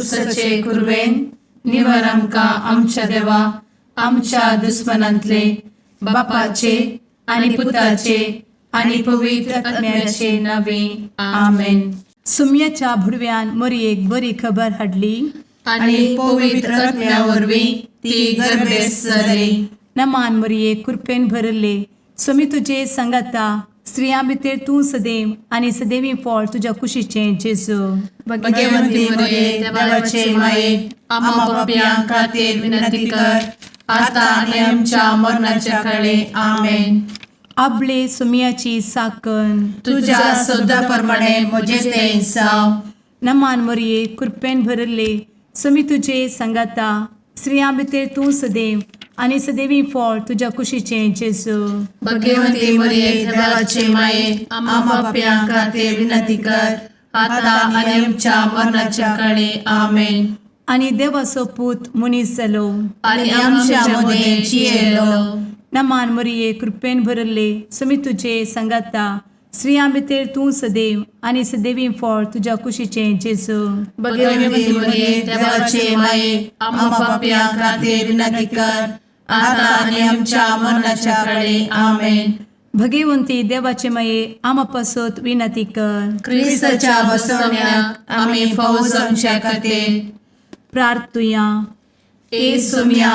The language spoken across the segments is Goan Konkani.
कुर्साचे कुरवेन निवर आमकां आमच्या देवा आमच्या दुस्मनांतले बापाचे आनी पुताचे आनी पवित्र आत्म्याचे नावे. आमेन. सुम्याच्या भुडव्यान मोरयेक बरी खबर हाडली. आनी पवित्र आत्म्या वरवीं ती गर्भेस्त जाली. नमान मोरये, कृपेन भरले, स्वामी तुजे सांगाता. स्त्रियां भितर तूं सदैव आनी सदैवी फळ तुज्या कुशीचें जेजू. भगवंती मरिये, देवाचे माये, आम्हा पापयां खातीर विनंती कर, आता आनी आमच्या मरणाच्या काळी. आमेन. आबले सुम्याची साकन. तुझ्या शब्दा प्रमाणे म्हजे ते जावं. नमान मोरये, कृपेन भरले, स्वामी तुजे सांगाता. स्त्रियां भितर तूं सदैव आनी सदैवी फळ तुज्या कुशीचें जेजू. भगवंती मरिये, देवाचे माये, आम्हा पापयां खातीर विनंती कर, आता आनी आमच्या मरणाच्या काळी. आमेन. आनी देवाचो पूत मनीस जालो आनी आमच्या मदें जियेलो. नमान मोरये, कृपेन भरले, स्वामी तुजे सांगाता. स्त्रियां भितर तूं सदैव आनी सदैवी फळ तुज्या कुशीचें जेजू. भगवंती मरिये, देवाचे माये, आम्हा पापयां खातीर विनंती कर, आता आनी आमच्या मरणाच्या काळी. आमेन. भगवंती देवाचे माये, आमा पासत विनंती कर. क्रिस्ताच्या बसवण्याक आमी फावो जावच्या खातीर प्रार्थुया. ए सोम्या,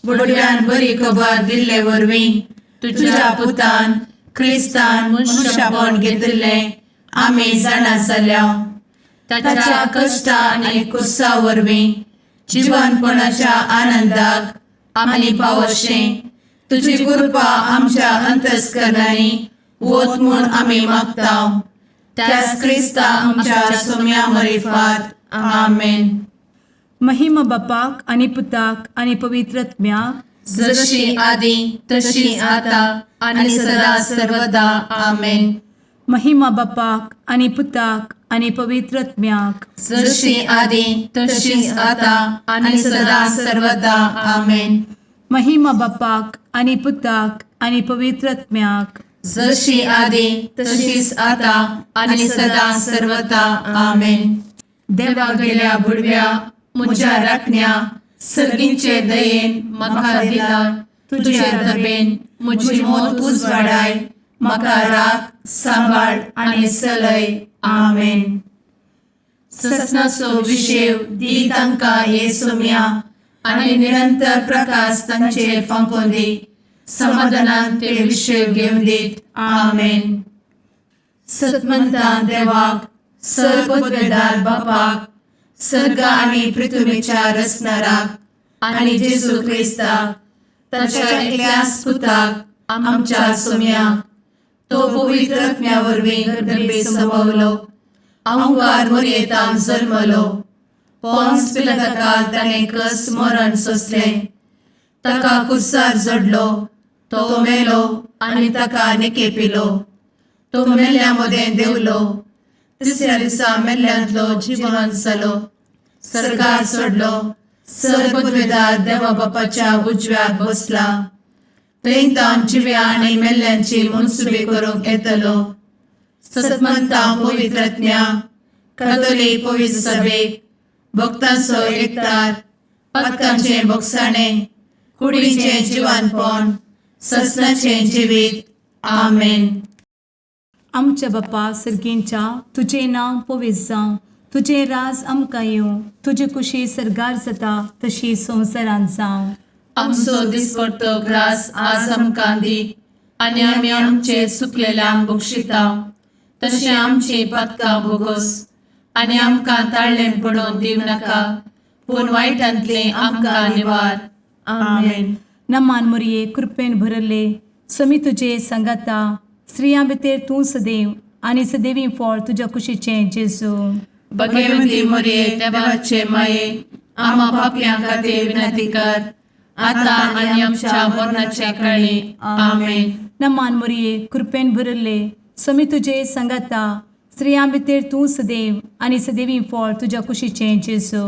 बुडव्यान बरी खबर दिल्ले वरवीं तुझ्या पुतान क्रिस्तान मनुष्यपण घेतिल्लें आमी जाणा जाल्या. ताच्या कश्टा आनी कुर्सा वरवीं जिवनपणाच्या आनंदाक आमी पावशें तुजी कृपा आमच्या अंतस्करणांनी वत म्हूण आमी मागता, त्याच क्रिस्ता आमच्या सोम्या मरिफात. आमेन. महिमा बापाक आनी पुताक आनी पवित्र आत्म्याक. जशी आदी तशी आता आणि सदा सर्वदा. आमेन. महिमा बापाक आनी पुताक आनी पवित्र आत्म्याक. जशी आदी तशीच आता आणि सदा सर्वदा. आमेन. महिमा बापाक आनी पुताक आनी पवित्र आत्म्याक. जशी आदी तशीच आता आणि सदा सर्वदा. आमेन. देवा गेल्या बुडव्या म्हज्या राखण्या, सर्गींचे दयेन म्हाका दिला तुझे दबेन म्हजी मोत उजवाडाय, म्हाका राख, सांबाळ आनी चलय. आमेन. ससनाचो विशेव दी तांकां हे सोम्या आनी निरंतर प्रकाश तांचेर फांकोवन दी. समाधानान ते विशेव घेवन दीत. आमेन. सतमंतान देवाक, सर्वपदवेदार बापाक, सर्ग आनी पृथ्वीच्या रचणाराक आनी जेजू क्रिस्ताक ताच्या एकल्याच पुताक आमच्या सोम्याक, तो पवित्र आत्म्या वरवीं गर्भे संभवलो, अंकार मोरयेतान जल्मलो, पोन्स पिलाताकाल ताणें कस मरण सोंसलें, ताका कुर्सार जडलो, तो मेलो आनी ताका निकेपिलो, तो मेल्ल्या मदें देंवलो, तिसऱ्या दिसा मेल्ल्यांतलो जिवन जालो, सर्गार चडलो, सर्वपदवेदार देवा बापाच्या उजव्याक बसला, थंय तावन जिव्या आनी मेल्ल्यांची मनसुबी करूंक येतलो. सतमंता पवित्रज्ञा कथोलीक पवित्र सभेक, भक्तांचो एकतार, पातकांचें भोगसाणें, कुडीचें जिवानपण, ससनाचें जिवीत. आमेन. आमच्या बापा सर्गींच्या, तुजें नांव पवित्र जावं, तुजें राज आमकां येवं, तुजी कुशी सर्गार जाता तशी संवसारांत जावं. आमचो दिसपडतो ग्रास आज आमकां दी आनी आमी आमचे चुकलेल्यांक बक्षिता तशें आमची पातकां भोगोस आनी आमकां ताळ्ळें पडोवन दिवं नाका, पूण वायटांतलें आमकां निवार. आमेन. नमान मोरये, कृपेन भरले, समी तुजे सांगाता. स्त्रियां भितर तूं सदैव आनी सदैवी फळ तुज्या कुशीचें जेजू. भगवंती मोरये, देवाचे माये, आम्हा पापयां खातीर विनंती कर, आता आनी आमच्या मरणाच्या काळी. आमेन. नमान मोरये, कृपेन भरले, समी तुजे सांगाता. स्त्रियां भितर तूं सदैव आनी सदैवी फळ तुज्या कुशीचें जेजू.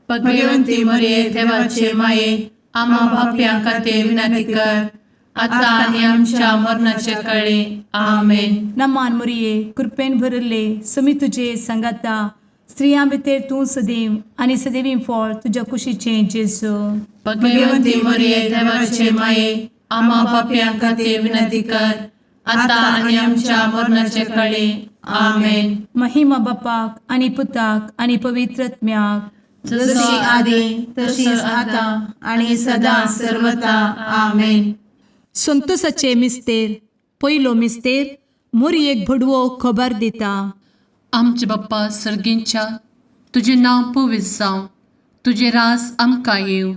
भगवंती मोरये, देवाचे माये, आम्हा पापयां खातीर विनंती कर, आता आनी आमच्या मरणाच्या काळी. आमेन. नमान मोरये, कृपेन भरले, समी तुजे सांगाता. स्त्रियां भितर तूं सदैव आनी सदैवी फळ तुज्या कुशीचें जेजू. भगवती मरिये, देवाचे माये, आम्हा पापयां खातीर विनंती कर, आता आनी आमच्या मरणाचे कळी. आमेन. महिमा बापाक आनी पुताक आनी पवित्र आत्म्याक. जशी आदी तशीच आता आणि सदा सर्वता. आमेन. संतोषाचे मिस्तेर. पयलो मिस्तेर, मोरयेक भडवो खबर दिता. आमचे बाप्पा सर्गींच्या, तुजें नांव पवित्र जावं, तुजें रास आमकां येवं,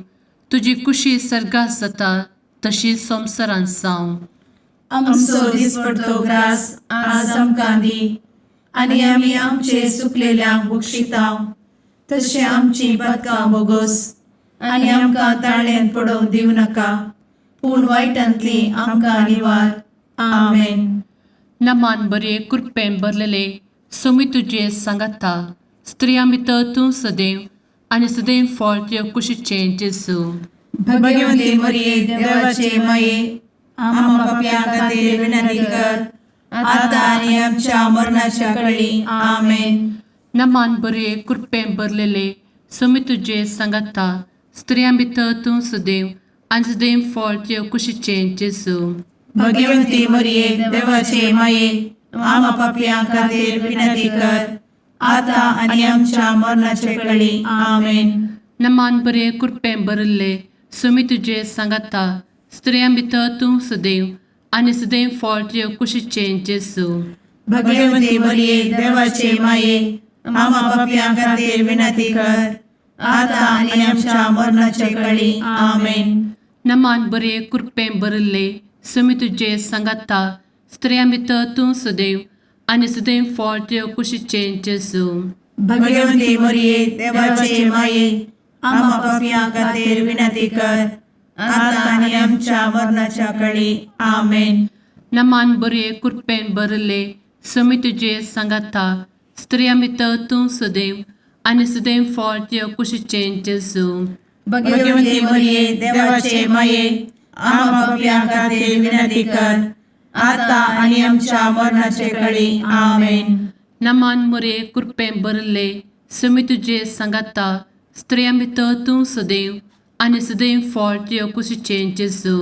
तुजी कुशी सर्गात जाता तशी संवसारांत जावं. आमचो दिसपडतो ग्रास आज आमकां दी आनी आमी आमचे सुकलेल्यांक बक्षितांव तशें आमची पदकां बोगोस आनी आमकां ताळ्यान पडोवंक दिवं नाका, पूण वायटांतली आमकां निवार. आमेन. नमान बरे, कृपेन भरलेले, सोमी तुजे सांगाता, स्त्रियां भितर तूं सदैव आनी सदैव फळ तुजे कुशीचें जेजू. भगवंती मरिये, देवाचे माये, आम्हा पापयां खातीर विनंती कर, आता आनी आमच्या मरणाच्या कळी. आमेन. नमान बरे, कृपेन भरलेले, सोमी तुजे सांगाता, स्त्रियां भितर तूं सदैव आनी सदैव फळ तुजे कुशीचें जेजू. भगवंती मरिये, देवाचे माये, आम्हा पापयां खातीर विनंती कर, आता आनी आमच्या मरणाचे कळी. आमेन. नमान बरे, कृपेन भरिल्ले, सोमी तुजे सांगाता, स्त्रियां भितर तूं सदैव आनी सदैव फळ तुजे कुशीचें जेजू. भगवंती मरिये, देवाचे माये, आम्हा पापयां खातीर विनंती कर, आता आनी आमच्या मरणाचे कळी. आमेन. नमान बरे, कृपेन भरिल्ले, सोमी तुजे सांगाता, स्त्रियां भितर तूं सदैव आनी सदैव फळ तुजे कुशीचें जेजू. भगवंती मरिये, देवाचे माये, आम्हा पापयां खातीर विनंती कर, आता आनी आमच्या मरणाच्या कळी. आमेन. नमान बरे, कृपेन भरिल्ले, सोमी तुजे सांगाता, स्त्रियां भितर तूं सदैव आनी सदैव फळ तुजे कुशीचें जेजू. भगवंती मरिये, देवाचे माये, आम्हा पापयां खातीर विनंती कर, आता आनी आमच्या मरणाचे कळी. आमेन. नमान मोरे, कृपेन भरिल्ले, सोमी तुजे सांगाता, स्त्रियां भितर तूं सदैव आनी सदैव फळ तुजे कुशीचें जेजू.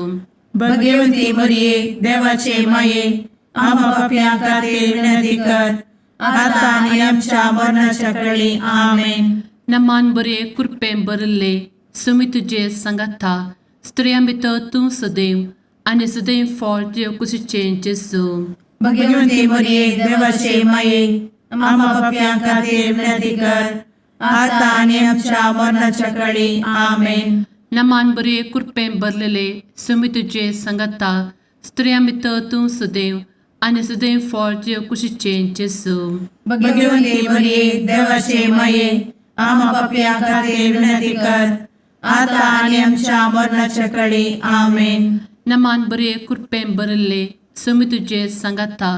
भगवंती मरिये, देवाचे माये, आम्हा पापयां खातीर विनंती कर, आता आनी आमच्या मरणाच्या कळी. आमेन. नमान बरे, कृपेन भरिल्ले, सोमी तुजे सांगाता, स्त्रियां भितर तूं सदैव आनी सदैव फळ तुजे कुशीचें जेजू. भगवंती मरिये, देवाचे माये, आम्हा पापयां खातीर विनंती कर, आता आनी आमच्या मरणाच्या कळी. आमेन. नमान बरे, कृपेन भरलेले, सोमी तुजे सांगाता, स्त्रियां भितर तूं सदैव आनी सदैव फळ तुजे कुशीचें जेजू. भगवंती मरिये, देवाचे माये, आम्हा पापयां खातीर विनंती कर, आता आनी आमच्या मरणाच्या कळी. आमेन. नमान बरे, कृपेन भरिल्ले, सोमी तुजे सांगाता,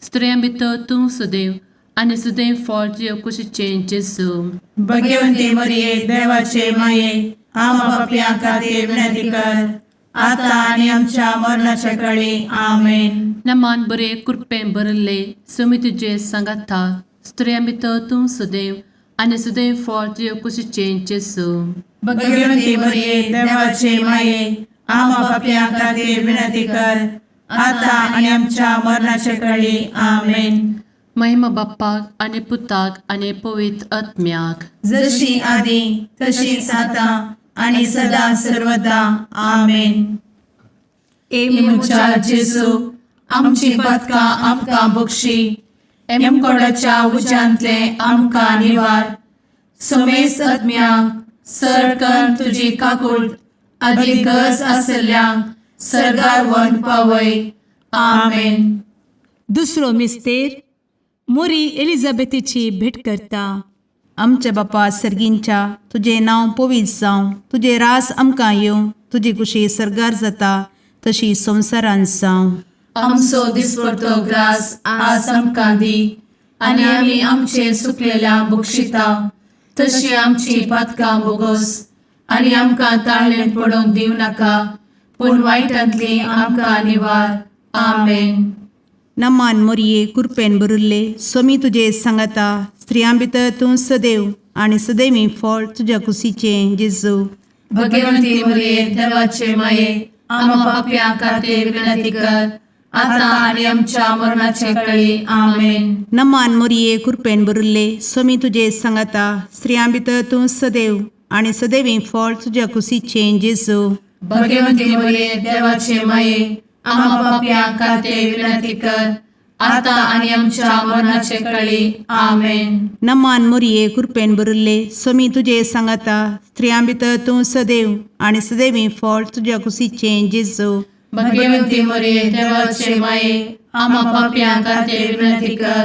स्त्रियां भितर तूं सदैव आनी सदैव फळ तुजे कुशीचें जेजू. भगवंती मरिये, देवाचे माये, आम्हा पापयां खातीर विनंती कर, आता आनी आमच्या मरणाच्या कळी. आमेन. नमान बरे, कृपेन भरिल्ले, सोमी तुजे सांगाता, स्त्रियां भितर तूं सदैव आनी सदैव फळ तुजे कुशीचें जेजू. भगवंती मरिये, देवाचे माये, आम्हा पापयां खातीर विनंती कर, आता आनी आमच्या मरणाच्या कळी. आमेन. महिमा बाप्पाक आनी पुताक आनी पवित्र आत्म्याक. जशी आदी तशीच आता आणि सदा सर्वदा. आमेन. ए म्हज्या जेजू, आमची पदकां आमकां बक्षी, एमकोडाच्या उज्यांतले आमकां निवार, समेस्त आत्म्यांक सरकन तुजी काकूळ आदी गरज आसल्ल्यांक सर्गार वन पावय. आमेन. दुसरो मिस्तेर, मोरी एलिझाबेथीची भेट करता. आमच्या बापा सर्गींच्या, तुजें नांव पवित्र जावं, तुजें रास आमकां येवं, तुजी कुशी सर्गार जाता तशी संवसारांत जावं. आमचो दिसपडतो ग्रास आज आमकां दी आनी आमी आमचे सुकलेल्या बक्षिता तशी आमची पातकां बोगोस आनी आमकां ताळ्ळें पडोवंक दिवं नाका, पूण वायटांतली आमकां निवार. आमेन. नमान मोरये, कुरपेन भरिल्ले, स्वामी तुजे सांगाता, स्त्रियां भितर तूं सदैव आनी सदैवी फळ तुज्या कुशीचें जेजू. भगवंती मरिये देवाचे माये, आम्हा पापयां खातीर विनंती कर, आता आनी आमच्या मरणाचे कळी. आमेन. नमान मोरये, कृपेन भरिल्ले, स्वामी तुजे सांगाता. स्त्रियां भितर तूं सदैव आनी सदैवी फळ तुज्या कुशीचें जेजू. भगवंती मरिये देवाचे माये, आम्हा पापयां खातीर विनंती कर, आता आनी आमच्या मरणाचे कळी. आमेन. नमान मोरये, कृपेन भरिल्ले, स्वामी तुजे सांगाता. स्त्रियां भितर तूं सदैव आनी सदैवी फळ तुज्या कुशीचें जेजू. भगवंती मरिये देवाचे माये, आम्हा पापयां खातीर विनंती कर,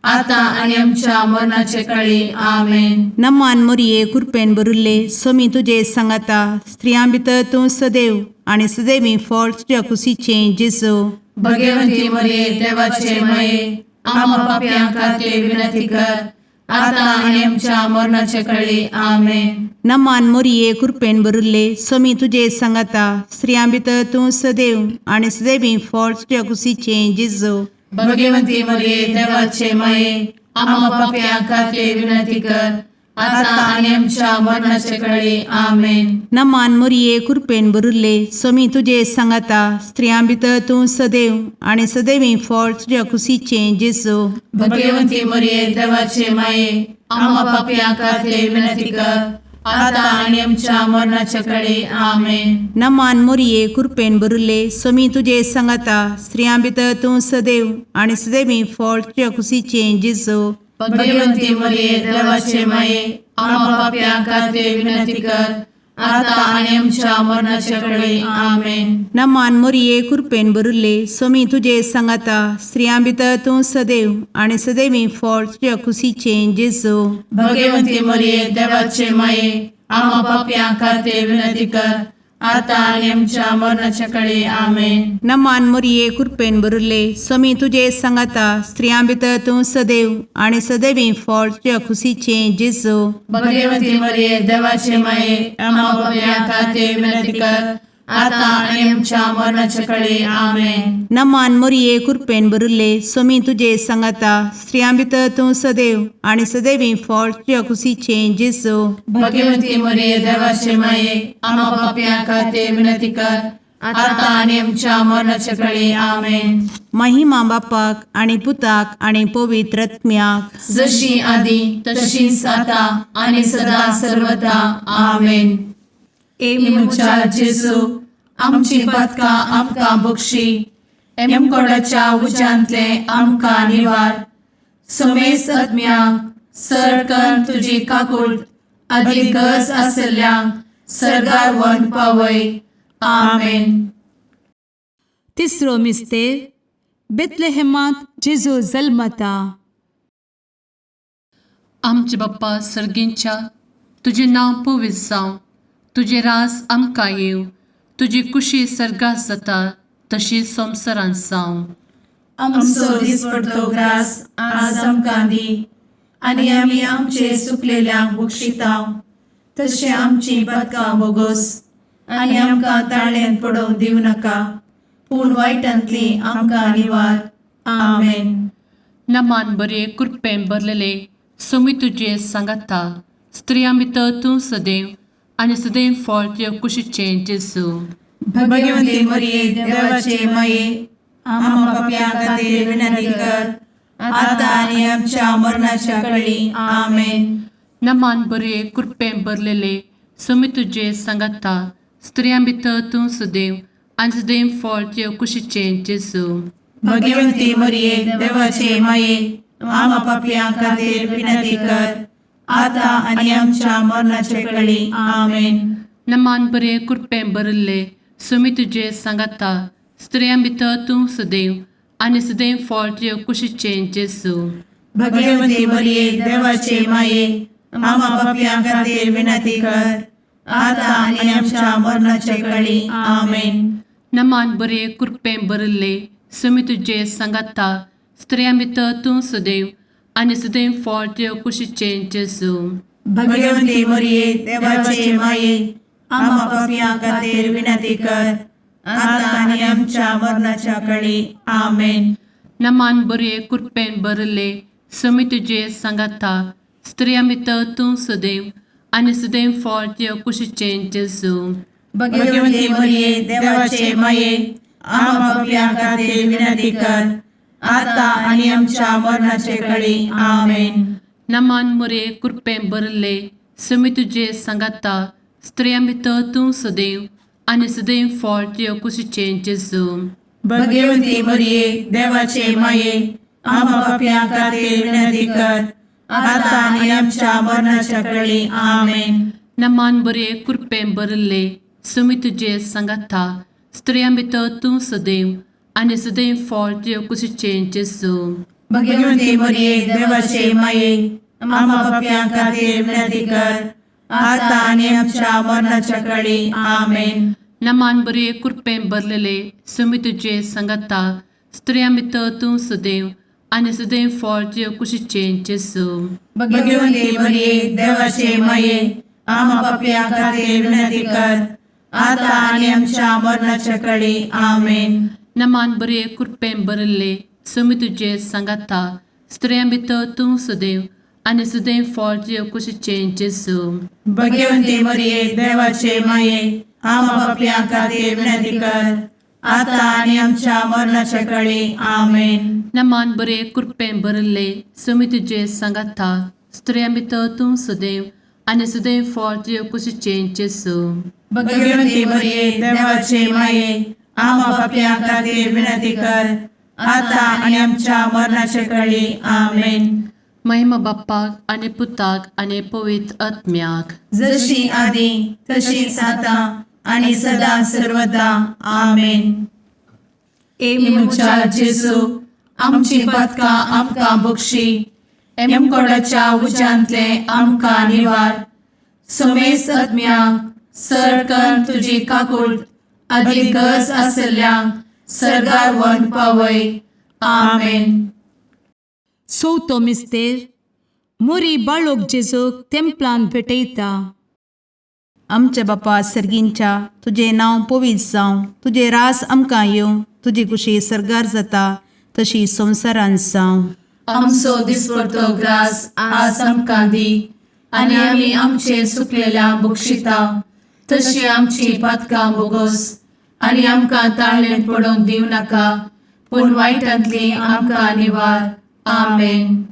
आता आनी आमच्या मरणाचे कळी. आमेन. नमान मोरये, कृपेन भरिल्ले, स्वामी तुजे सांगाता. स्त्रियां भितर तूं सदैव आनी सदैवी फळ तुज्या कुशीचें जेजू. भगवंती मरिये देवाचे माये, आम्हा पापयां खातीर विनंती कर, आता आनी आमच्या मरणाचे कळी. आमेन. नमान मोरये, कृपेन भरिल्ले, स्वामी तुजे सांगाता. स्त्रियां भितर तूं सदैव आनी सदैवी फळ तुज्या कुशीचें जेजू. भगवंती मरिये देवाचे माये, आम्हा पापयां खातीर विनंती कर, आता आनी आमच्या मरणाचे कळी. आमेन. नमान मोरये, कृपेन भरिल्ले, स्वामी तुजे सांगाता. स्त्रियां भितर तूं सदैव आनी सदैवी फळ तुज्या कुशीचें जेजू. भगवंती मरिये देवाचे माये, आम्हा पापयां खातीर विनंती कर, आता आनी आमच्या मरणाचे कळी. आमेन. नमान मोरये, कृपेन भरिल्ले, स्वामी तुजे सांगाता. स्त्रियां भितर तूं सदैव आनी सदैवी फळ तुज्या कुशीचें जेजू. भगवंती मरिये देवाचे माये, आम्हा पापयां खातीर विनंती कर, आता आनी आमच्या मरणाचे कळी. आमेन. नमान मोरये, कृपेन भरिल्ले, स्वामी तुजे सांगाता. स्त्रियां भितर तूं सदैव आनी सदैवी फळ तुज्या कुशीचें जेजू. भगवंती मरिये देवाचे माये, आम्हा पापयां खातीर विनंती कर, आता आनी आमच्या मरणाच्या कळी. आमेन. नमान मोरये, कृपेन भरिल्ले, स्वामी तुजे सांगाता. स्त्रियां भितर तूं सदैव आनी सदैवी फळ तुज्या कुशीचें जेजू. भगवंती मरिये देवाचे माये, आम्हा पापयां खातीर विनंती कर, आता आनी आमच्या मरणाच्या कळी. आमेन. नमान मोरये, कृपेन भरिल्ले, स्वामी तुजे सांगाता. स्त्रियां भितर तूं सदैव आनी सदैवी फळ तुज्या कुशीचें जेजू. भगवंती मरिये देवाचे माये, आम्हा पापयां खातीर विनंती कर, आता आनी आमच्या मरणाच्या कळी. आमेन. महिमा बापाक आनी पुताक आनी पवित्र आत्म्याक, जशी आदी तशीच आता आनी सदा सर्वदा. आमेन. ए म्हज्या जेजू, आमची पातकां आमकां बक्षी, एमकोडाच्या उज्यांतले आमकां निवार, समेस्त आत्म्यांक सरकन तुजी काकूट आदी गरज आसल्ल्यांक सर्गार व्हरून पावय. आमेन. तिसरो मिस्तेर, बेतलेहेमांत जेजू जल्मता. आमचे बाप्पा सर्गींच्या, तुजें नांव पवित्र जावं, तुजें राज आमकां येवं, तुजी कुशी सर्गात जाता तशी संवसारांत जावं. आमचो दिसपडतो ग्रास आज आमकां दी, आनी आमी आमचे सुकलेल्यांक बक्षितांव, तशें आमची पातकां बोगोस, आनी आमकां ताळ्यान पडोवंक दिवं नाका, पूण वायटांतली आमकां निवार. आमेन. नमान बरे, कृपेन भरलेले, सोमी तुजे सांगाता, स्त्रियां भितर तूं सदैव आनी सदैव फळ तुज्या कुशीचें जेजू. भगवंती मरिये देवाचे माये, आम्हा पापयां खातीर विनंती कर, आता आनी आमच्या मरणाच्या कळी. आमेन. नमान बरे, कृपेन भरलेले, सोमी तुजे सांगाता, स्त्रियां भितर तूं सदैव आनी सदैव फळ तुज्या कुशीचें जेजू. भगवंती मरिये देवाचे माये, आम्हा पापयां खातीर विनंती कर, आता आनी आमच्या मरणाच्या कळी. आमेन. नमान बरे, कृपेन भरिल्ले, सोमी तुजे सांगाता, स्त्रियां भितर तूं सदैव आनी सदैव फळ तुज्या कुशीचें जेजू. भगवंती मरिये देवाचे माये, आम्हा पापयां खातीर विनंती कर, आता आनी आमच्या मरणाच्या कळी. आमेन. नमान बरे, कृपेन भरिल्ले, सोमी तुजे सांगाता, स्त्रियां भितर तूं सदैव आनी सदैव फळ तुज्या कुशीचें जेजू. भगवंती मरिये देवाचे माये, आम्हा पापयां खातीर विनंती कर, आता आनी आमच्या मरणाच्या कळी. आमेन. नमान बरे, कृपेन भरिल्ले, समी तुजे सांगाता स्त्रियां भितर तूं सदैव आनी सदैव फळ तुज्या कुशीचें जेजू. भगवती मरिये, देवाचे माये, आम्हा पापयां खातीर विनंती कर, आता आनी आमच्या मरणाचे कळी. आमेन. नमान मुरे कृपें भरले समी तुजे सांगाता स्त्रियां भितर तूं सदैव आनी सदैव फळ तुज्या कुशीचें जेजू. भगवती मरिये, देवाचे माये, आम्हा पापयां खातीर विनंती कर, आता आनी आमच्या मरणाच्या कळी. आमेन. नमान बरे कृपें भरले समी तुजे सांगाता स्त्रियां भितर तूं सदैव आनी सदैव फळ तुज्या कुशीचें जेजू. भगवती मरिये, देवाचे माये, आम्हा पापयां खातीर विनंती कर, आता आनी आमच्या मरणाच्या कळी. आमेन. नमान बरे कृपें भरलेले समी तुजे सांगाता स्त्रियां भितर तूं सदैव आनी सदैव फळ तुज्या कुशीचें जेजू. भगवती मरिये, देवाचे माये, आम्हा पापयां खातीर विनंती कर, आता आनी आमच्या मरणाच्या कळी. आमेन. नमान बरे कृपें भरले समी तुजे सांगाता स्त्रियां भितर तूं सदैव आनी सदैव फळ तुज्या कुशीचें जेजू. भगवती मरिये, देवाचे माये, आम्हा पापयां खातीर विनंती कर, आता आनी आमच्या मरणाच्या कळी. आमेन. नमान बरे कृपें भरले समी तुजे सांगाता स्त्रियां भितर तूं सदैव आनी सदैव फळ तुज्या कुशीचें जेजू. भगवती मरिये, देवाचे माये, आम्हा पापयां खातीर विनंती कर, आता आनी आमच्या मरणाच्या कळी. आमेन. महिमा बाप्पाक आनी पुताक आनी पवित्र आत्म्याक. जशी आदी तशीच आता आणि सदा सर्वदा. आमेन. ए म्हज्या जेजू, आमची पातकां आमकां बक्षी, एमकोडाच्या उज्यांतले आमकां निवार, समेस्त आत्म्यांक सरकन तुजी काकूळ आदी गरज आसल्ल्यांक सर्गार व्हरून पावय. आमेन. चवथो मिस्तेर मुरी बाळोक जेजूक तेंपलान भेटयता. आमच्या बापा सर्गींच्या, तुजें नांव पवित्र जावं, तुजें रास आमकां येवं, तुजी कुशी सर्गार जाता तशी संवसारांत जावं. आमचो दिसपडतो ग्रास आज आमकां दी आनी आमी आमचे सुकलेल्या बक्षिता तशी आमची पातकां बोगोस आनी आमकां ताळणेंत पडोवंक दिवं नाका पूण वायटांतली आमकां निवार. आमेन.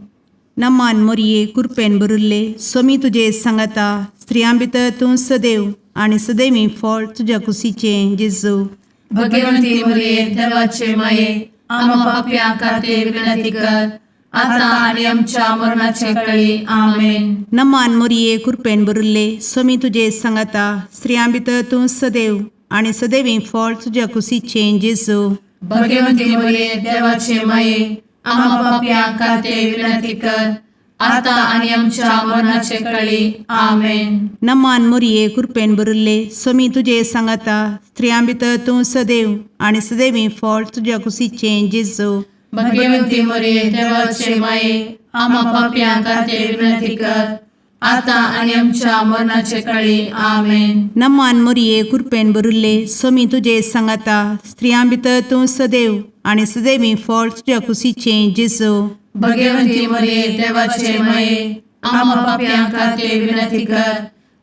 नमान मोरये, कुरपेन भरिल्ले, सोमी तुजे सांगाता, स्त्रियां भितर तूं सदैव आनी सदैवी फळ तुज्या कुशीचें जेजू. भगवंती मरिये, देवाचे माये, आम्हा पापयां खातीर विनंती कर, आता आनी आमच्या मरणाचे कळी. आमेन. नमान मोरये, कुरपेन भरिल्ले, सोमी तुजे सांगाता, स्त्रियां भितर तूं सदैव आनी सदैवी फळ तुज्या कुशीचें जेजू. भगवंती मरिये, देवाचे माये, आम्हा पापयां खातीर विनंती कर, आता आनी आमच्या मरणाचे कळी. आमेन. नमान मोरये, कुरपेन भरिल्ले, सोमी तुजे सांगाता, स्त्रियां भितर तूं सदैव आनी सदैवी फळ तुज्या कुशीचें जेजू. भगवंती मरिये, देवाचे माये, आम्हा पापयां खातीर विनंती कर, आता आनी आमच्या मरणाचे कळी. आमेन. नमान मोरये, कुरपेन भरिल्ले, सोमी तुजे सांगाता, स्त्रियां भितर तूं सदैव आनी सदैवी फळ तुज्या कुशीचें जेजू. भगवंती मरिये, देवाचे माये, आम्हा पापयां खातीर विनंती कर,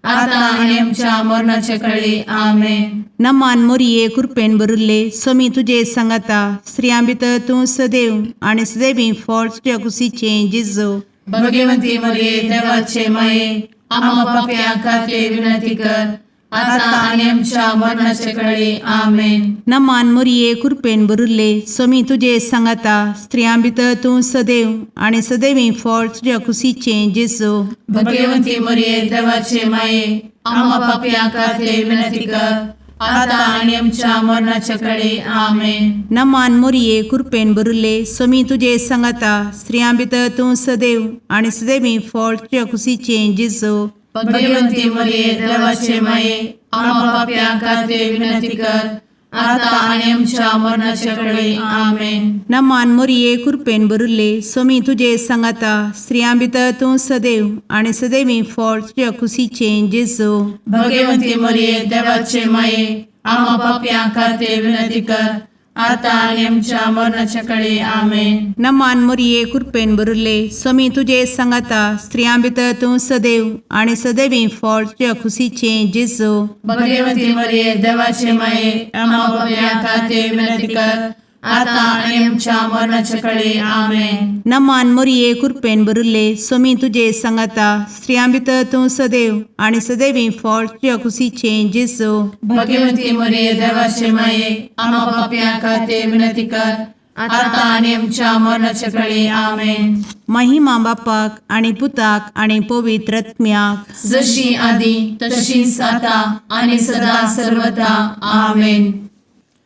आता आनी आमच्या मरणाचे कळी. आमेन. नमान मोरये, कुरपेन भरिल्ले, सोमी तुजे सांगाता, स्त्रियां भितर तूं सदैव आनी सदैवी फळ तुज्या कुशीचें जेजू. भगवंती मरिये, देवाचे माये, आम्हा पापयां खातीर विनंती कर, आता आनी आमच्या मरणाचे कळी. आमेन. नमान मोरये, कुरपेन भरिल्ले, सोमी तुजे सांगाता, स्त्रियां भितर तूं सदैव आनी सदैवी फळ तुज्या कुशीचें जेजू. भगवंती मरिये, देवाचे माये, आम्हा पापयां खातीर विनंती कर, आता आनी आमच्या मरणाचे कळी. आमेन. नमान मोरये, कुरपेन भरिल्ले, सोमी तुजे सांगाता, स्त्रियां भितर तूं सदैव आनी सदैवी फळ तुज्या कुशीचें जेजू. भगवंती मरिये, देवाचे माये, आम्हा पापयां खातीर विनंती कर, आता आनी आमच्या मरणाचे कळी. आमेन. नमान मोरये, कुरपेन भरिल्ले, सोमी तुजे सांगाता, स्त्रियां भितर तूं सदैव आनी सदैवी फळ तुज्या कुशीचें जेजू. भगवंती मरिये, देवाचे माये, आम्हा पापयां खातीर विनंती कर, आतां आनी आमच्या मरणाच्या कडे आमेन. नमान मोरये, कृपेन भरिल्ले, स्वामी तुजे सांगाता. स्त्रियां भितर तूं सदैव आनी सदैवी फळ तुज्या खुशीचें जेजू. भगवती मरिये, देवाचे माये, आम्हा पापयां खातीर विनंती कर, आतां आनी आमच्या मरणाच्या कडे आमेन. नमान मोरये, कृपेन भरिल्ले, स्वामी तुजे सांगाता. स्त्रियां भितर तूं सदैव आनी सदैवी फळ तुज्या खुशीचें जेजू. भगवती मरिये, देवाचे माये, आम्हा पापयां खातीर विनंती कर, आतां आनी आमच्या मरणाच्या कडे आमेन. महिमा बापाक आनी पुताक आनी पवित्र आत्म्याक. जशी आदी तशीच आता आणि सदा सर्वदा आमेन.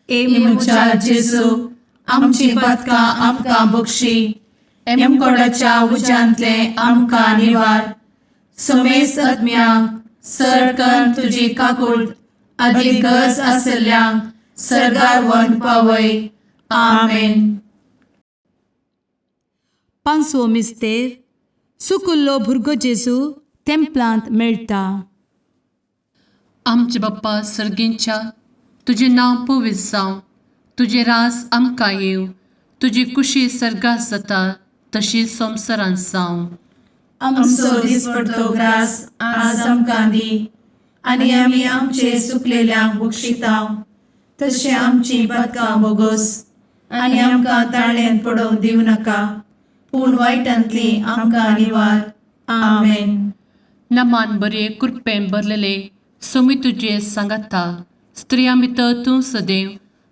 ए म्हज्या जेजू, आमची पातकां आमकां बक्षी, एमकोडाच्या उज्यांतले आमकां निवार, समेस्त आत्म्यांक सरकन तुजी काकूळ आदी गरज आसल्ल्यांक सरगार वन पावय. आमेन. पांचवो मिस्तेर, सुकुल्लो भुरगो जेजू तेंपलांत मेळटा. आमचे बाप्पा सर्गींच्या, तुजें नांव पवित्र जावं, तुजें रास आमकां येवं, तुजी कुशी सर्गात जाता तशी संवसारांत जावं. आमचो दिसपडतो ग्रास आज आमकां दी, आनी आमी आमचे सुकलेल्यांक बक्षितांव, तशें आमची पातकां बोगोस, आनी आमकां ताळ्यान पडोवंक दिवं नाका, पूण वायटांतली आमकां निवार. आमेन. नमान बरे, कृपेन भरलेले, सोमी तुजे सांगाता. स्त्रियां भितर तूं सदैव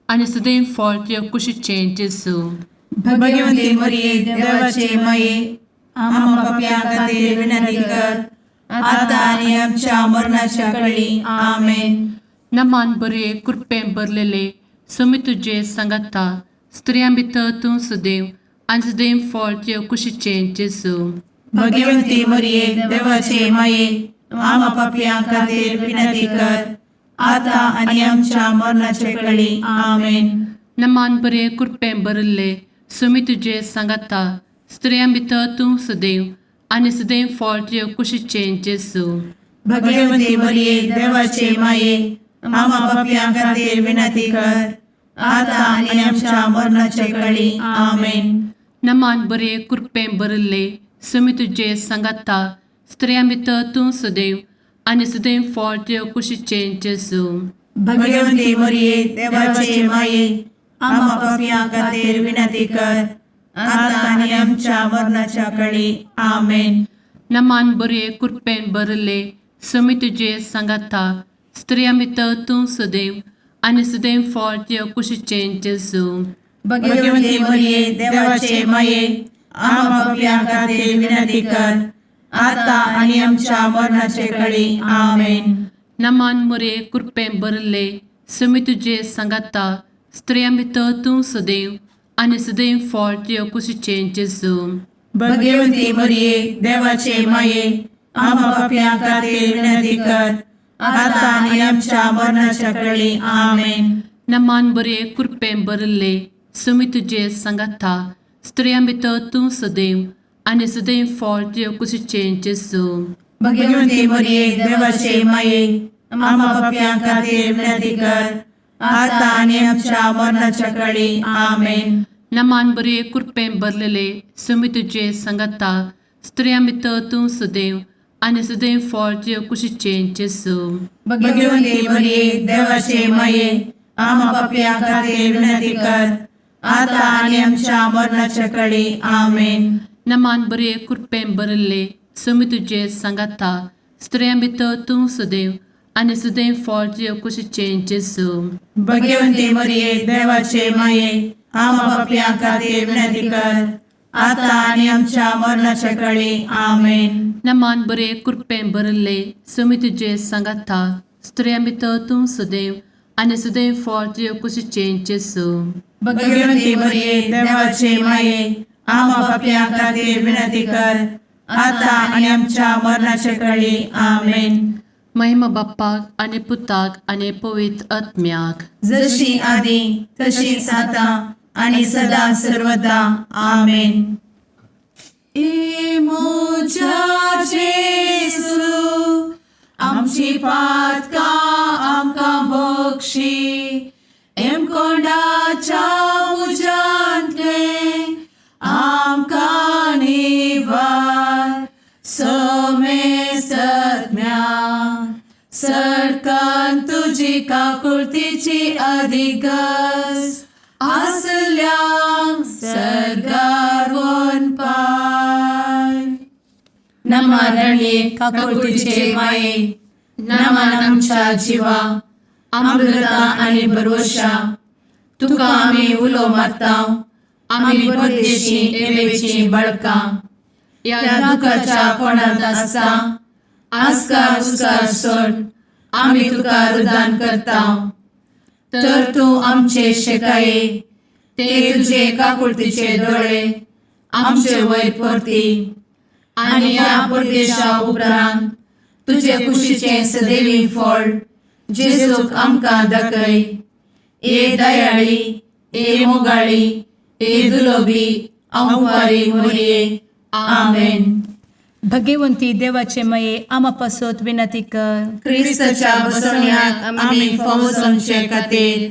आनी सदैव फळ तुज्या कुशीचें जेजू. भगवती मरिये, देवाचे माये, आम्हा पापयां खातीर विनंती कर, आतां आनी आमच्या मरणाच्या कळी. आमेन. नमान बरे, कृपेन भरलेले, सोमी तुजे सांगाता. स्त्रियां भितर तूं सदैव आनी सदैव फळ तुज्या कुशीचें जेजू. भगवती मरिये, देवाचे माये, आम्हा पापयां खातीर विनंती कर, आतां आनी आमच्या मरणाचे कळी. आमेन. नमान बरे, कृपेन भरिल्ले, सुमी तुजे सांगाता. स्त्रियां भितर तूं सदैव आनी सदैव फळ तुज्या कुशीचें जेजू. भगवती मरिये, देवाचे माये, आम्हा पापयां खातीर विनंती कर, आतां आनी आमच्या मरणाचे कळी. आमेन. नमान बरे, कृपेन भरिल्ले, सुमी तुजे सांगाता. स्त्रियां भितर तूं सदैव आनी सदैव फळ तुज्या कुशीचें जेजू. भगवती मरिये, देवाचे माये, आम्हा पापयां खातीर विनंती कर, आतां आनी आमच्या मरणाच्या कळी. आमेन. नमान बरे, कृपेन भरिल्ले, सुमी तुजे सांगाता. स्त्रियां भितर तूं सदैव आनी सदैव फळ तुज्या कुशीचें जेजू. भगवती मरिये, देवाचे माये, आम्हा पापयां खातीर विनंती कर, आतां आनी आमच्या मरणाचे कळी. आमेन. नमान मोरे, कृपेन भरिल्ले, सुमी तुजे सांगाता. स्त्रियां भितर तूं सदैव आनी सदैव फळ तुज्या कुशीचें जेजू. भगवती मरिये, देवाचे माये, आम्हा पापयां खातीर विनंती कर, आतां आनी आमच्या मरणाच्या कळी. आमेन. नमान बरे, कृपेन भरिल्ले, सुमी तुजे सांगाता. स्त्रियां भितर तूं सदैव आनी सदैव फळ तुज्या कुशीचें जेजू. भगवती मरिये, देवाचे माये, आम्हा पापयां खातीर विनंती कर, आतां आनी आमच्या मरणाच्या कळी. आमेन. नमान बरे, कृपेन भरलेले, सुमी तुजे सांगाता. स्त्रियां भितर तूं सदैव आनी सदैव फळ तुज्या कुशीचें जेजू. भगवती मरिये, देवाचे माये, आम्हा पापयां खातीर विनंती कर, आतां आनी आमच्या मरणाच्या कळी. आमेन. नमान बरे, कृपेन भरिल्ले, सुमी तुजे सांगाता. स्त्रियां भितर तूं सदैव आनी सदैव फळ तुज्या कुशीचें जेजू. भगवती मरिये, देवाचे माये, आम्हा पापयां खातीर विनंती कर, आतां आनी आमच्या मरणाच्या कळी. आमेन. नमान बरे, कृपेन भरिल्ले, सुमी तुजे सांगाता. स्त्रियां भितर तूं सदैव आनी सदैव फळ तुज्या कुशीचें जेजू. भगवती मरिये, देवाचे माये, आम्हा पापयां खातीर विनंती कर, आतां आनी आमच्या मरणाच्या कळी. आमेन. महिमा बाप्पाक आनी पुताक आनी पवित्र आत्म्याक. जशी आदी तशीच आतां आणि सदा सर्वदा. आमेन. ए म्हज्या जेजू, आमची पातकां आमकां बक्षी, एमकोंडाच्या तुजी काकुळतीची अधिक गरज आसल्यांक सर्गार वनपाय. नमा रणये काकुळतीचे माये, नमन आमच्या जिवा, अमृता आनी भरवशा, तुका आमी उलो मारता, आमी परदेशी एवेची बळकां ह्या दुखाच्या कोणांत आसता आस्कार उस्कार सोड आमी तुका रुदान करता. तर तूं आमचे शेकाये ते तुजे काकुळतीचे दोळे आमचे वयर परती आनी ह्या परदेशा उपरांत तुजे कुशीचें सदैवी फळ जेजूक आमकां दाखय. ए दयाळी, ए मोगाळी, ए दुलोबी अंवारी मोरये. आमेन. भगवंती देवाचे मये आमा पासत विनंती कर. क्रिस्ताच्या बसवण्याक आमी फावो जावचे खातीर.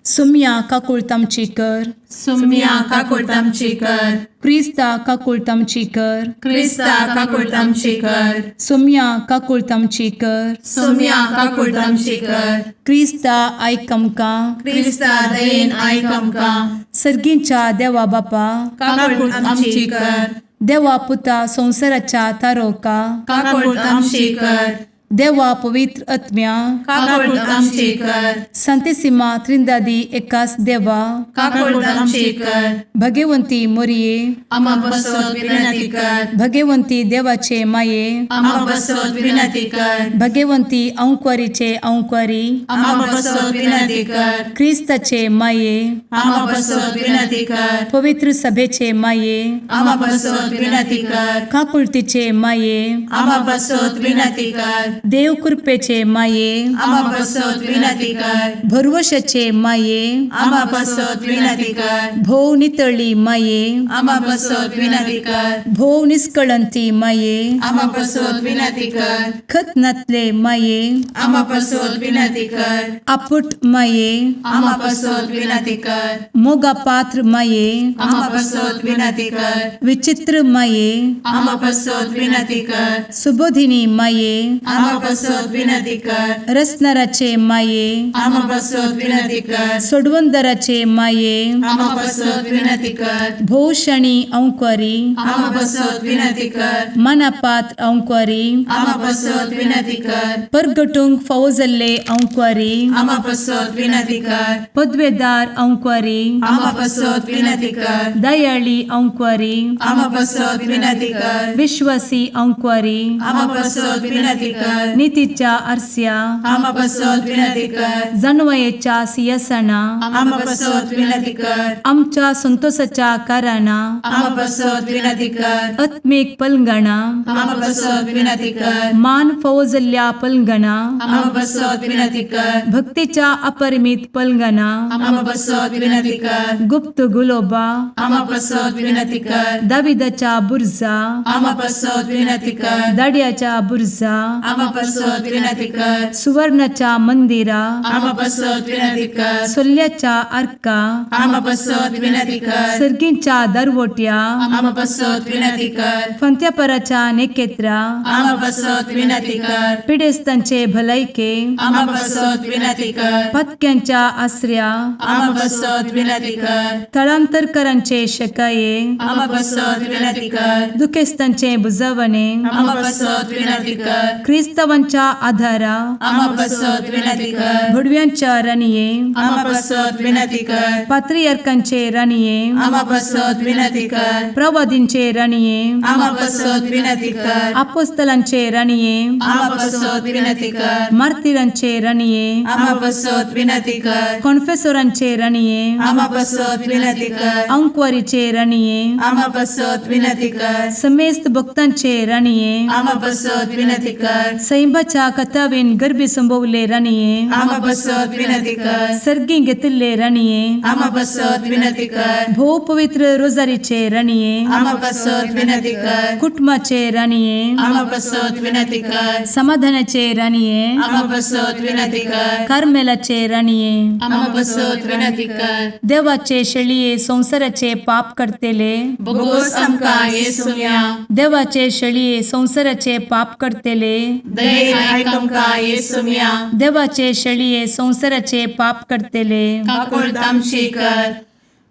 सुम्या काकुळत आमची कर. सुम्या काकुळट आमची कर. क्रिस्ता काकुळत आमची कर. क्रिस्ता काकुळट आमची कर. सुम्या काकुळत आमची कर. सुम्या काकुळट आमची कर. क्रिस्ता आयक आमकां. क्रिस्ता दयेन आयक आमकां. सर्गींच्या देवा बापा, काकुळट आमची कर. देवा पुता संवसाराच्या तारोका, काकुळट आमची कर. देवा पवित्र आत्म्या, काकुळट आमची कर. संतेसिमा त्रिंदादी एकास देवा, काकुळट आमची कर. भगवंती मोरये, आमा बसत विनंती कर. भगवंती देवाचे माये, आमा बसत विनंती कर. भगवंती अंक्वारीचे अंक्वारी, आमा बसत विनंती कर. क्रिस्ताचे माये, आमा बसत विनंती कर. पवित्र सभेचे माये, आमा बसत विनंती कर. काकुळतीचे माये, आमा बसत विनंती कर. देव कृपेचे माये, आमा बसत विनंती कर. भरवशाचे माये, आमा बसत विनंती कर. भोव नितळी माये, आमा बसत विनंती कर. भोव निस्कळंती माये, आमा बसत विनंती कर. खत नातले माये, आमा बसत विनंती कर. आपुट माये, आमा बसत विनंती कर. मोगा पात्र माये, आमा बसत विनंती कर. विचित्र माये, आमा बसत विनंती कर. सुबोधिनी माये, आमा बसत विनंती कर. रसनाराचे माये, आमा बसत विनंती कर. सोडवंदराचे माये, आमा बसत विनंती कर. भोवशणी अंक्वारी, आमा बसत विनंती कर. मनापात्र अंक्वारी, आमा बसत विनंती कर. परगटूंक फावो जाल्ले अंक्वारी, आमा बसत विनंती कर. पदवेदार अंक्वारी, आमा बसत विनंती कर. दयाळी अंक्वारी, आमा बसत विनंती कर. विश्वासी अंक्वारी, आमा बसत विनंती कर. नितीच्या आरस्या, आमा बसत विनंती कर. जानवयेच्या सियासना, आमा बसत विनंती कर. आमच्या संतोषाच्या कारणां, आमा बसत विनंती कर. आत्मीक पलंगणा, आमा बसत विनंती कर. मान फावो जाल्ल्या पलंगणा, आमा बसत विनंती कर. भक्तीच्या अपरिमित पलंगणा, आमा बसत विनंती कर. गुप्त गुलोबा, आमा बसत विनंती कर. दाविदाच्या बुर्जा, आमा बसत विनंती कर. दाड्याच्या बुर्जा, आमा बसत विनंती कर. सुवर्णाच्या मंदिरा, आमा बसत विनंती कर. सोल्ल्याच्या आर्का, आमा बसत विनंती कर. सर्गींच्या दरवट्या, आमा बसत विनंती कर. फंत्यापराच्या नेकेत्रा, आमा बसत विनंती कर. पिडेस्तांचे भलायके, आमा बसत विनंती कर. पत्क्यांच्या आसऱ्या, आमा बसत विनंती कर. थळांतरकरांचे शकाये, आमा बसत विनंती कर. दुखेस्तांचे बुजवणे, आमा बसत विनंती कर. क्रिस्तावांच्या आधारा, आमा बसत विनंती कर. भुडव्यांच्या राणये, आमा बसत विनंती कर. पात्रियार्कांचे राणये, आमा बसत विनंती कर. प्रवादींचे राणये, आमा बसत विनंती कर. आपोस्तलांचे राणये, आमा बसत विनंती कर. मार्तिरांचे राणये, आमा बसत विनंती कर. कॉन्फेसोरांचे राणये, आमा बसत विनंती कर. अंक्वारीचे राणये, आमा बसत विनंती कर. समेस्त भक्तांचे राणये, आमा बसत विनंती कर. सैंबाच्या कथावेन गर्भी संभवले राणये, आमा बसत विनंती कर. सर्गी घेतिल्ले राणये, आमा बसत विनंती कर. भोव पवित्र रोजारीचे राणये, आमा बसत विनंती कर. कुटुंबाचे राणये, आमा बसत विनंती कर. समाधानाचे राणये, आमा बसत विनंती कर. कार्मेलाचे राणये, आमा बसत विनंती कर. देवाचे शेळये संवसाराचे पाप करतेले, बोगोस आमकां येसुया. देवाचे शेळये संवसाराचे पाप करतेले, दयेन आयक आमकां येसुम्या. देवाचे शेळये संवसाराचे पाप करतले, काकुळट आमची कर.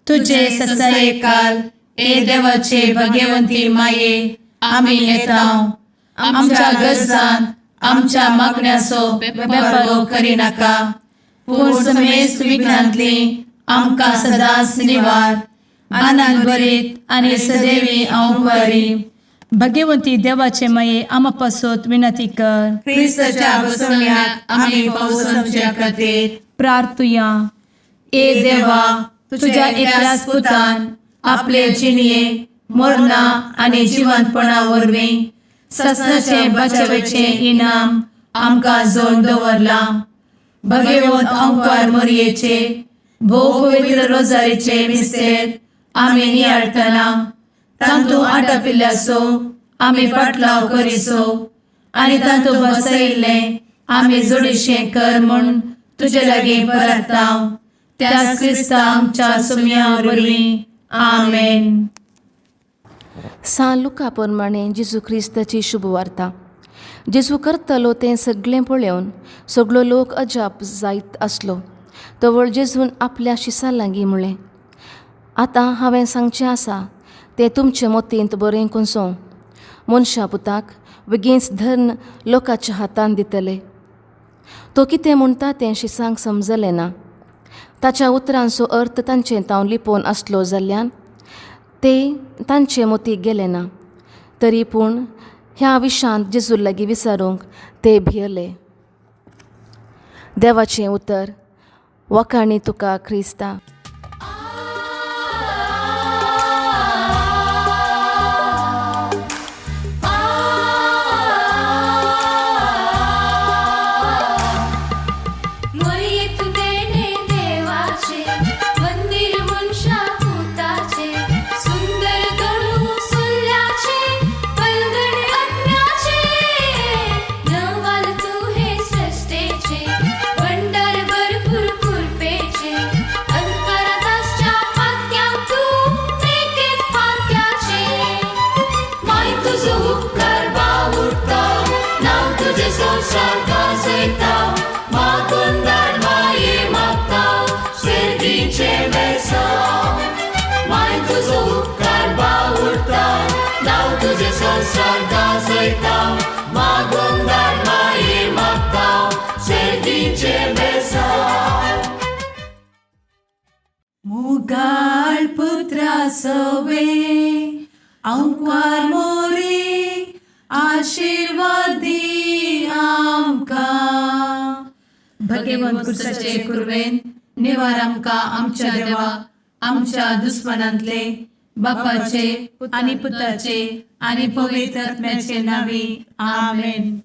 तुझे तुझे ससायेकाल ए देवाचे भगवंती माये, आमी येता. आमच्या गरजान आमच्या मागण्याचो बेपर्वो करिनाका, पूण समेस्त विघ्नांतली आमकां सदांच निवार. आनंद भरीत आनी सदैवी हांव बरी. भगवंती देवाचे माये, आमा पासत विनंती कर. क्रिस्ताच्या बसवण्याक आमी पावसाच्या खातीर. प्रार्थुया. ए देवा, तुझ्या एकल्याच पुतान आपले जिणये मरणा आनी जिवंतपणा वरवीं ससनाचे बचावेचें इनाम आमकां जोड दवरलां. भगवंत अंकार मोरयेचे भोव पवित्र रोजारीचे मिस्तेर आमी नियाळटना तांतू आटापिल्ल्याचो आमी पाटलाव करिसो आनी तांतू बसयिल्लें आमी जोडीशें कर म्हूण तुजे लागीं परता, त्याच क्रिस्ता आमच्या सुम्या वरवीं. आमेन. सान लुका प्रमाणे जेजू क्रिस्ताची शुभवार्ता. जेजू करतलो तें सगळें पळोवन सगळो लोक अजाप जायत आसलो. तवळ जेजून आपल्या शिसां लागीं म्हणलें, आतां हांवें सांगचें आसा तें तुमचे मतींत बरें कोसों. मनशा पुताक बेगीनच धर्न लोकांच्या हातान दितले. तो कितें म्हणटा तें शिसांक समजलें ना. ताच्या उतरांचो अर्थ तांचे तावन लिपोवन आसलो जाल्ल्यान ते तांचे मतीक गेले ना. तरी पूण ह्या विशांत जेजू लागीं विचारूंक ते भियले. देवाचें उतर. वखाणी तुका क्रिस्ता. मोरयेत देणे देवाचे मंदिर मनशा पुताचे, सुंदर गळू सुल्ल्याचे पलगड आत्म्याचे. नवाल तू हे सृष्टेचे भंडार भरपूर कृपेचे, अंतराच्या पात्यांत तू मेकेत पात्याचे. माय तुजो उपकार बावुरता, नांव तुजें संवसार गाजयता. मागून धाड माये मागता सर्गीचें बेसांव. माय तुजो उपकार बावुरता, नांव तुजें संवसार गाजयता. मागून धाड माये मागता सर्गीचें बेसांव. मुगाळ पुत्रा सवे अंकार मोरे, आशिर्वाद दी आमकां. भगवंत कुर्साचे कुर्वेन निवार आमकां आमच्या देवा, आमच्या दुस्मनांतले. बापाचे आनी पुताचे आनी पवित्र आत्म्याचे नावी. आमेन.